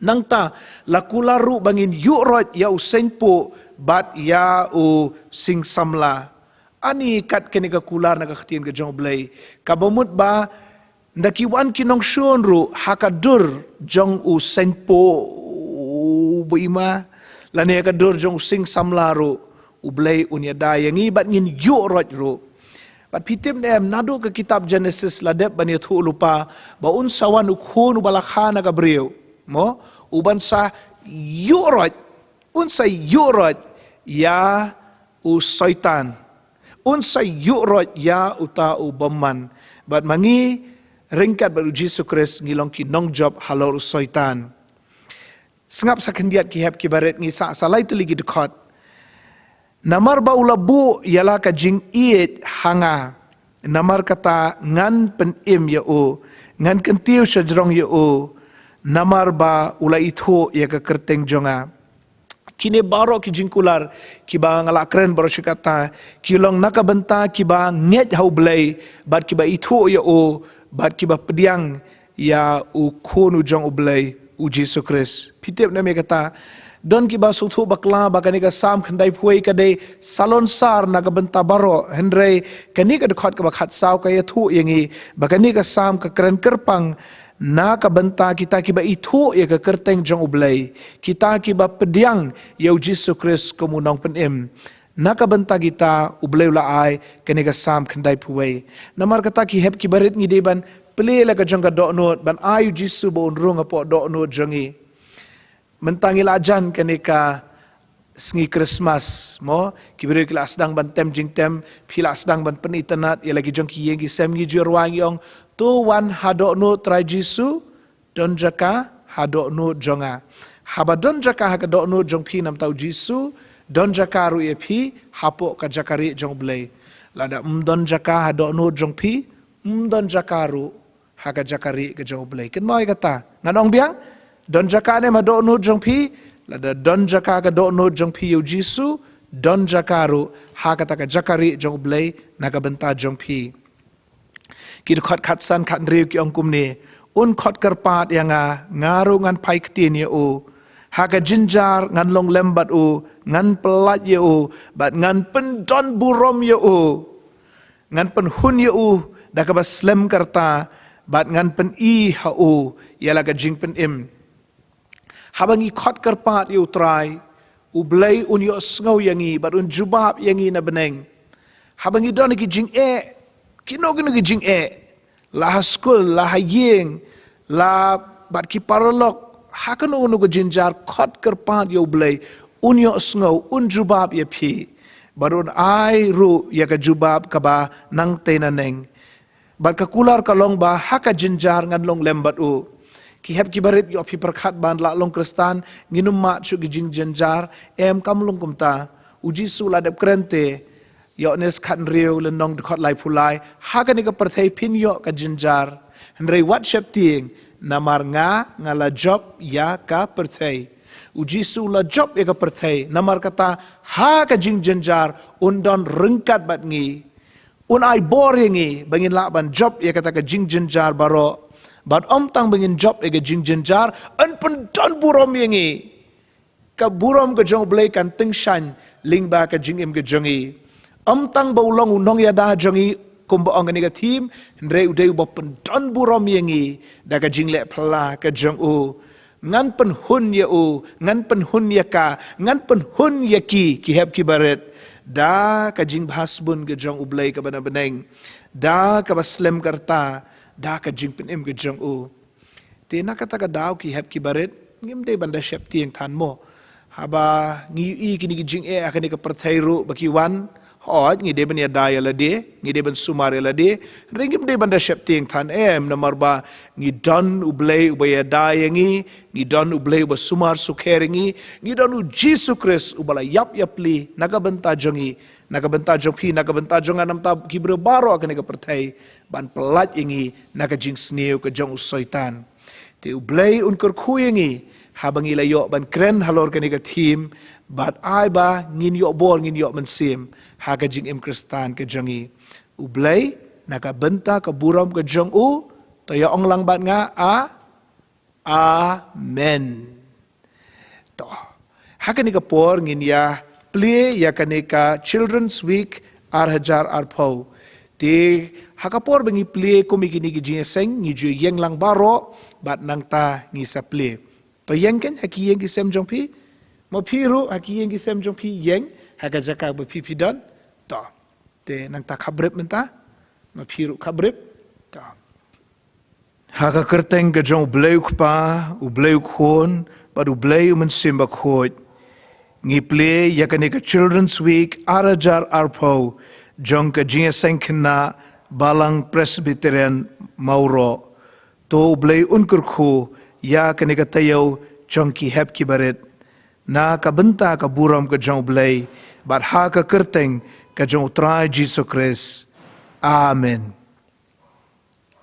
Nangta la kular ruh ba ngin ïuhroit ïa u seiñ puh bad ïa u sing samla. Ani kat kane ka kular na ka ktien ka jong U Blei, kaba mut ba nda ki wan ki nongshun ruh ha ka dur jong u seiñ puh ba ima, lane ha ka dur jong u sing samla ruh, U Blei un ïada ïa ngi bad ngin ïuhroit ruh. Bad phi tip ne em, naduh ka kitab Genesis la dep ban ïathuh lypa ba un sa wan u khun uba la kha na ka briew. Mo, uban sa ïuhroit, un sa ïuhroit ïa u Soitan. Un sa ïuhroit ïa uta u bymman. Bad ma ngi ryngkat bad u Jisu Khrist ngi long ki nongjop halor u Soitan. Sngap sa khyndiat ki hep ki barit, ngi sah sa lai tylli ki dkhot. Namar ba u la buh ïa la ka jingïeit ha nga, namar kata ngan pynim ïa u, ngan kyntiew shajrong ïa u, namar ba u la ithuh ïa ka kyrteng jong nga. Kine baroh ki jingkular kiba nga la kren baroh shi katta, ki long na ka bynta kiba ngeit ha U Blei, bad kiba ithuh ïa u, bad kiba pdiang ïa u Khun u jong U Blei, u Jisu Khrist. Phi tip ne em ïa kata? Don kiba sngewthuh bakla ba kane ka Salm khyndaiphew wei ka dei salonsar na ka bynta baroh, hynrei kane ka dkhot kaba khatsaw ka ïathuh ïa ngi ba kane ka Salm ka kren kyrpang na ka bynta kita kiba ithuh ïa ka kyrteng jong U Blei, kita kiba pdiang ïa u Jisu Khrist kum u Nongpynim. Na ka bynta kita U Blei u la ai kane ka Salm khyndaiphew wei. Namar kata ki hep ki barit, ngi dei ban plie la ka jong ka dohnud, ban ai u Jisu ba un rung hapoh dohnud jong ngi. Mynta ngi la jan kane ka sngi Christmas, mo, ki briew ki la sdang ban tem jingtem, phi la sdang ban pynitynnad ïa la ki jong ki ïing ki sem. Ngi ju rwai ngi ong, to wan ha dohnud Trai Jisu, don jaka ha dohnud jong nga. Haba don jaka ha ka dohnud jong phi namar u Jisu, don jaka ruh ïa phi hapoh ka jaka rieh jong U Blei. Lada ym don jaka ha dohnud jong phi, ym don jaka ruh ha ka jaka rieh ka jong U Blei. Kynmaw ïa kata. Ngan ong biang, don jaka ne em ha dohnud jong phi? Lada don jaka ha ka dohnud jong phi ïa u Jisu, don jaka ruh ha kata ka jaka rieh jong U Blei na ka bynta jong phi. Ki dkhot khatsan khathynriew ki ong kumne, un khot kyrpad ïa nga, nga ruh ngan phai ktien ïa u. Ha ka jynjar ngan long lem bad u, ngan pyllait ïa u, bad ngan pyndon burom ïa u. Ngan pynhun ïa u da kaba slem ka rta, bad ngan pyni ha u ïa la ka jingpynim. Haba ngi khot kyrpad ïa U Trai, U Blei un ïohsngew ïa ngi bad un jubab ïa ngi na bneng. Haba ngi don ha ki jingeh, kino kino ki jingeh, la ha skul, la ha ïing, la bad ki paralok, ha kano kano ka jynjar, khot kyrpad ïa U Blei, un ïohsngew, un jubab ïa phi, bad un ai ruh ïa ka jubab kaba nangtei naneng. Bad ka kular ka long ba ha ka jynjar ngan long lem bad u. Ki hep ki barit, ïoh phi pyrkhat ban lah long Khristan ngin ym mad shuh ki jingjynjar? Em, kam long kumta. U Jisu la dep kren te, Ïoannis khathynriew lynnong dkhot laiphew lai, ha kane ka pyrthei phin ïoh ka jynjar. Hynrei wat sheptieng, namar nga, nga la jop ïa ka pyrthei. U Jisu la jop ïa ka pyrthei, namar kata ha ka jingjynjar un don ryngkat bad ngi. Un ai bor ïa ngi ba ngin lah ban jop ïa kata ka jingjynjar baroh. Bad ym tang ba ngin jop ïa ka jingjynjar, un pyndon burom ïa ngi. Ka burom ka jong U Blei kan tyngshaiñ lyngba ka jingim ka jong ngi. Ym tang ba u long u nongïada jong ngi, kumba ong kane ka theme, hynrei u dei uba pyndon burom ïa ngi da ka jingleh phylla ka jong u. Ngan pynhun ïa u, ngan pynhun ïa ka, ngan pynhun ïa ki, ki hep ki barit, da ka jingbha sbun ka jong U Blei kaba na bneng, da kaba slem ka rta, da ka jingpynim ka jong u. Te na kata ka daw, ki hep ki barit, ngim dei ban da sheptieng than mo. Haba ngi ïohi kine ki jingeh ha kane ka pyrthei ruh ba ki wan, Hooid, ngi dei ban ïada ïa lade, ngi dei ban sumar ïa lade, hynrei ngim dei ban da sheptieng than em, namar ba ngi don U Blei uba ïada ïa ngi, ngi don U Blei uba sumar sukher ïa ngi, ngi don U Jisu Khrist uba la ïap ïapli na ka bynta jong ngi, na ka bynta jong phi, na ka bynta jong nga, namar ki briew baroh ha kane ka pyrthei, ban pyllait ïa ngi na ka jingsniew ka jong u Soitan. Te U Blei un kyrkhu ïa ngi haba ngi la ïoh ban kren halor kane ka theme, bad ai ba ngin ïoh bor, ngin ïoh mynsiem ha ka jingim Khristan ka jong ngi. U Blei, na ka bynta ka burom ka jong u, to ïa ong lang bad nga, a, amen. To, ha kane ka por ngin ïa plie ïa kane ka Children's Week ar hajar arphew. Te ha ka por ba ngi plie kum ïa kine ki jingïaseng, ngi ju ïeng lang baroh, bad nangta ngi sa plie. To ïeng kein ha ki ïing ki sem jong phi, ma phi ruh ha ki ïing ki sem jong phi ïeng, ha ka jaka ba phi phi don. To, te nangta khapbrip mynta, ma phi ruh khapbrip. To. Ha ka kyrteng ka jong U Blei U Kpa, U Blei U Khun, bad U Blei U Mynsiem Bakhuid, ngi plie ïa kane ka Children's Week ar hajar arphew jong ka Jingïaseng Khynnah Balang Presbyterian Mawroh. To U Blei un kyrkhu ïa kane ka taïew jong ki hep ki barit, na ka bynta ka burom ka jong U Blei, bad ha ka kyrteng ka jong U Trai Jisu Khrist. Amen.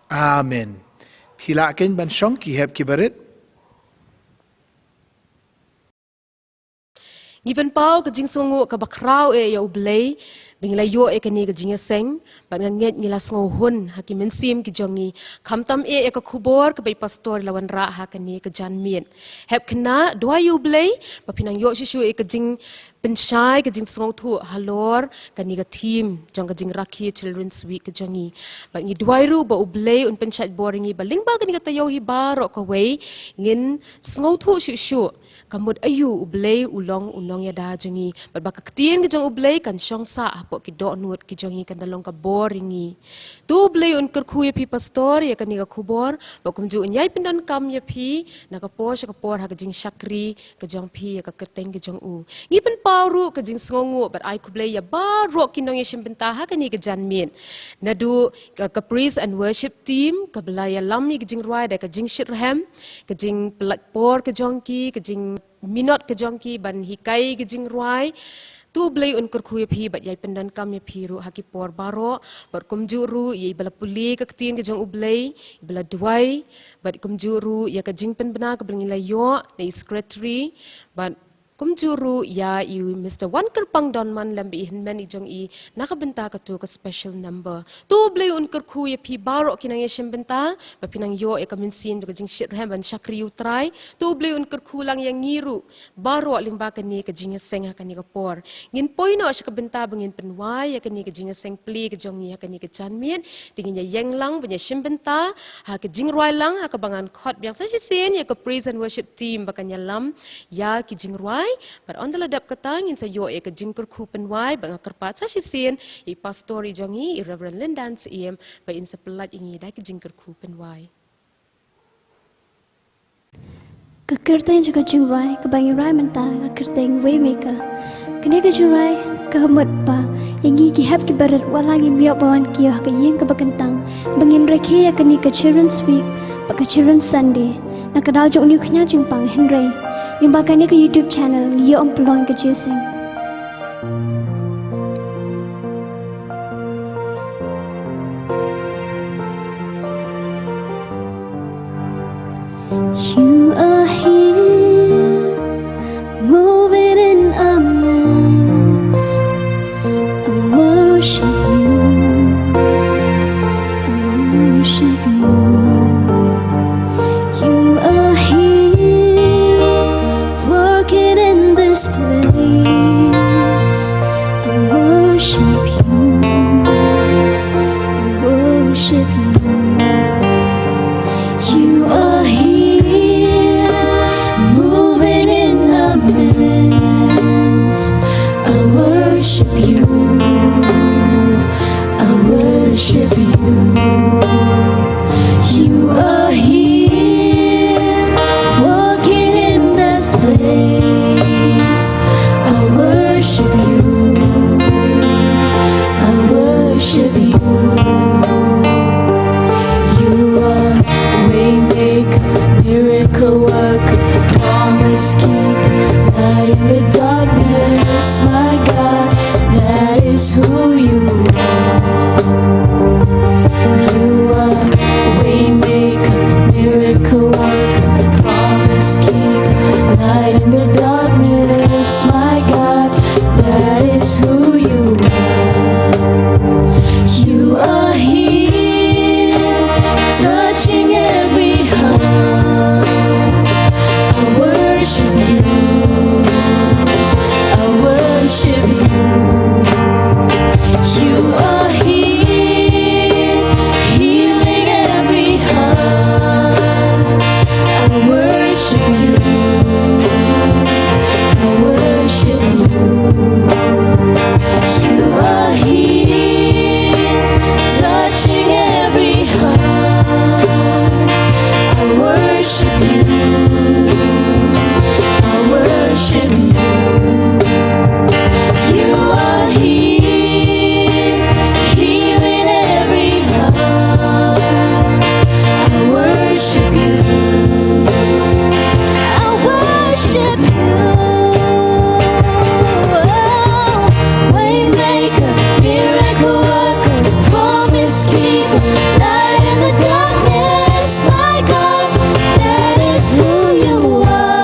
Amen. Phi lah kein ban shong, ki hep ki barit. Ngi pynpaw ka jingsngewnguh kaba khraw eh ïa U Blei ba ngi la ïoh ïa kane ka jingïaseng, bad nga ngeit ngi la sngewhun ha ki mynsiem ki jong ngi, khamtam eh ïa ka khubor kaba i pastor i la wanrah ha kane ka janmiet. Hep khynnah, duwai ïa U Blei ba phin nang ïoh shuh shuh ïa ka jing pynshai, ka jingsngewthuh halor kane ka theme jong ka jingrakhe Children's Week ka jong ngi. Bad ngi duwai ruh ba U Blei un pynshait bor ïa ngi ba lyngba kane ka taïew hi baroh kawei, ngin sngewthuh shuh shuh ka mut aïu U Blei u long u nongïada jong ngi, bad ba ka ktien ka jong U Blei kan shong sah hapoh ki dohnud ki jong ngi, kan da long ka bor ïa ngi. To U Blei un kyrkhu ïa phi pastor ïa kane ka khubor, bad kumjuh un ïai pyndonkam ïa phi na ka por sha ka por ha ka jingshakri ka jong phi ïa ka kyrteng ka jong u. Ngi pynpaw ruh ka jingsngewnguh bad ai khublei ïa baroh ki nongïashim bynta ha kane ka janmiet. Naduh ka, ka praise and worship team kaba la ïalam ïa ka jingrwai da ka jingshitrhem, ka jingpyllait por ka jong ki, ka jingminot ka jong ki ban hikai ka jingrwai. To U Blei un kyrkhu ïa phi bad ïai pyndonkam ïa phi ruh ha ki por baroh, bad kumjuh ruh ïa iba la pule ka ktien ka jong U Blei, iba la duwai, bad kumjuh ruh ïa ka jingpynbna kaba ngi la ïoh na i secretary, bad kumjuh ruh ïa i Mister Wankyrpang Donman lem bad i hynmen i jong i na ka bynta kato ka special number. To U Blei un kyrkhu ïa phi baroh ki nongïashim bynta ba phin nang ïoh ïa ka mynsiem da ka jingshitrhem ban shakri ïa U Trai. To U Blei un kyrkhu lang ïa ngi ruh baroh lyngba kane ka jingïaseng ha kane ka por. Ngin poi noh sha ka bynta ba ngin pynwai ïa kane ka jingïaseng plie ka jong ngi ha kane ka janmiet. Te ngin ïa ïeng lang ban ïashim bynta ha ka jingrwai lang ha kaba ngan khot biang sa shisien ïa ka praise and worship team ba kan ïalam ïa ki jingrwai. Bad ynda la dep kata ngin sa ïoh ïa ka jingkyrkhu pynwai, bad nga kyrpad sa shisien ïa i pastor i jong ngi, i Reverend Lindan Syiem, ba in sa pyllait ïa ngi da ka jingkyrkhu pynwai. Ka kyrteng jong ka jingrwai kaba ngi rwai mynta ka kyrteng Waymaker. Kane ka jingrwai ka mut ba ïa ngi ki hep ki barit wat la ngim ïoh ban wan kiew ha ka ïing kaba kyntang, ba ngin rakhe ïa kane ka Children's Week bad ka Children's Sunday na ka daw jong une u khñiang jingpang, hynrei lyngba kane ka YouTube channel ngi ïoh ban pynlong ka jingïaseng. You are here, moving in our midst. I worship you. I worship you. You are here, working in this place. I worship you. I worship you. You are here, moving in our midst. I worship you. I worship you. You are waymaker, miracle worker, promise keeper, light in the darkness, my God, that is who you are. You are here, touching every heart. I worship you. I worship you. You are here, healing every heart. I worship you. I worship you. You are here, touching every heart. I worship you. I worship you. You are here, healing every heart. I worship you. I worship you. Waymaker, miracle worker, promise keeper, light in the darkness, my God, that is who you are.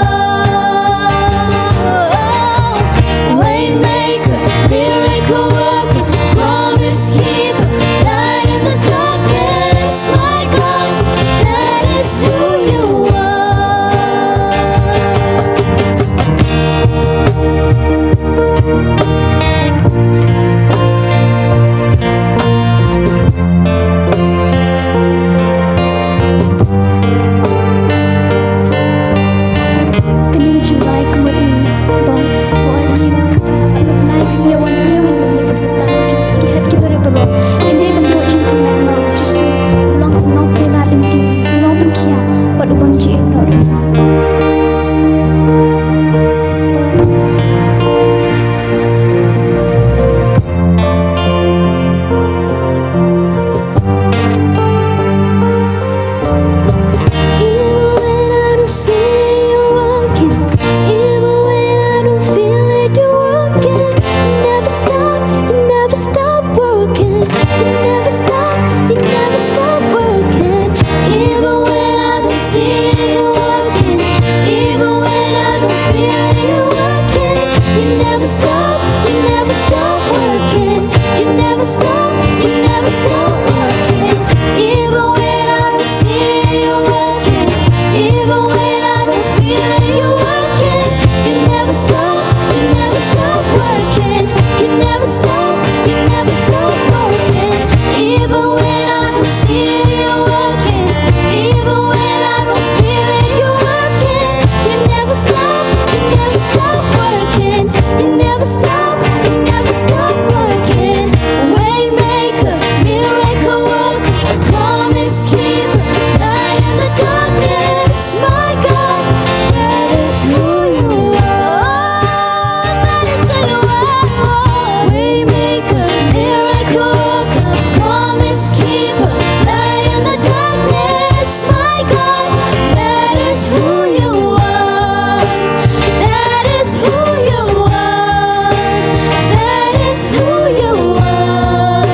Waymaker, miracle worker, promise keeper, light in the darkness, my God, that is who you are. Kane ka jinglai ka mut ïa u ba u ai ngi ba ka bnai ïa wan ïa wan ïa ka bnai jong ki hep ki barit baroh. Ïa ngi ban buh jingkyrmen ma u Jisu, u long u nongpynlait lynti, u nongpynkhiah bad u ban jingïehnoh ri. Even when I don't see you working, even when I don't feel it, you're working. You never stop, you never stop working. You never stop, you never stop working. Even when I don't see you working, even when I don't feel it, you're working. You never stop, you never stop working. You never stop, you never stop working. Even when I don't see you working, even when I don't feel it, you're working. You never stop, you never stop working. You never stop, you never stop working. Even when I don't see you working, even when I don't feel it, you're working. You never stop, you never stop working. You never stop, you never stop working. Waymaker, miracle worker, promise keeper, light in the darkness. My God, that is who you are. That is who you are, Lord. Waymaker, miracle worker, promise keeper, light in the darkness. My God, that is who you are. That is who you are. That is who you are.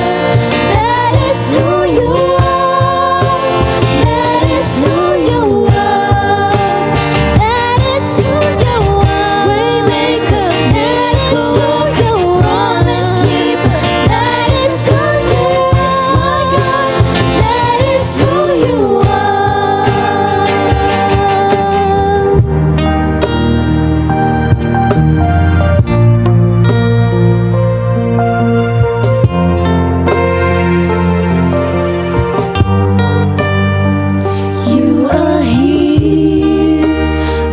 That is who you are. That is who you are. That is who you are. Waymaker, miracle worker, promise keeper. That is who you are. That is who you are. You are here,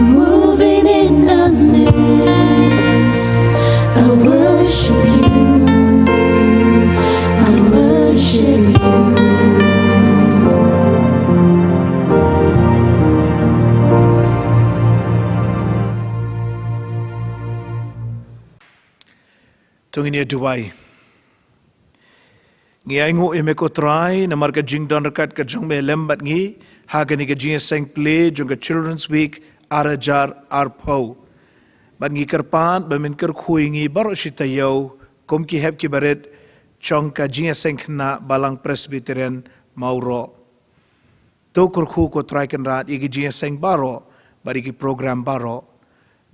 moving in the midst. I worship you. I worship you. To ngin ïa duwai. Ngi ainguh ïa me ko Trai, namar ka jingdon ryngkat ka jong me lem bad ngi ha kane ka jingïaseng plie jong ka Children's Week ar hajar arphew. Bad ngi kyrpad ba men kyrkhu ïa ngi baroh shi taïew kum ki hep ki barit jong ka jingïaseng khynnah Balang Presbyterian Mawroh. To kyrkhu, ko Trai Kynrad, ïa ki jingïaseng baroh bad ïa ki program baroh.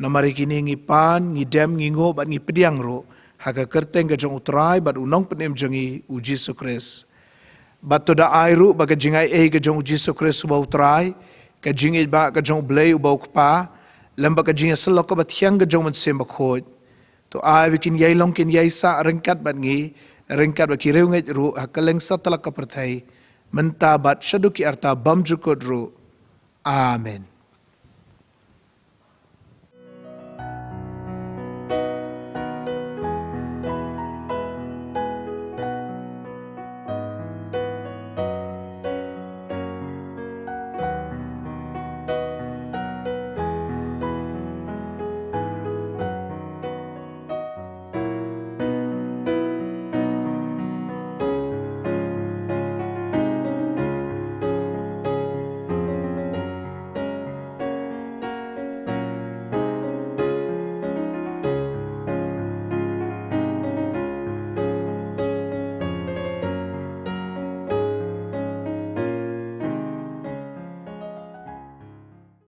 Namar ïa kine ngi pan, ngi dem, ngi nguh bad ngi pdiang ruh ha ka kyrteng ka jong U Trai bad U Nongpynim jong ngi, U Jisu Khrist. Bad to da ai ruh ba ka jingai ei ka jong U Jisu Khrist uba U Trai, ka jingïeit ba ka jong U Blei uba U Kpa, lem bad ka jingïasyllok kaba thiang ka jong U Mynsiem Bakhuid, to ai ba kin ïai long kin ïai sah ryngkat bad ngi, ryngkat bad ki riewngeit ruh ha kylleng satlak ka pyrthei, mynta bad shaduh ki arta bymjukut ruh. Amen.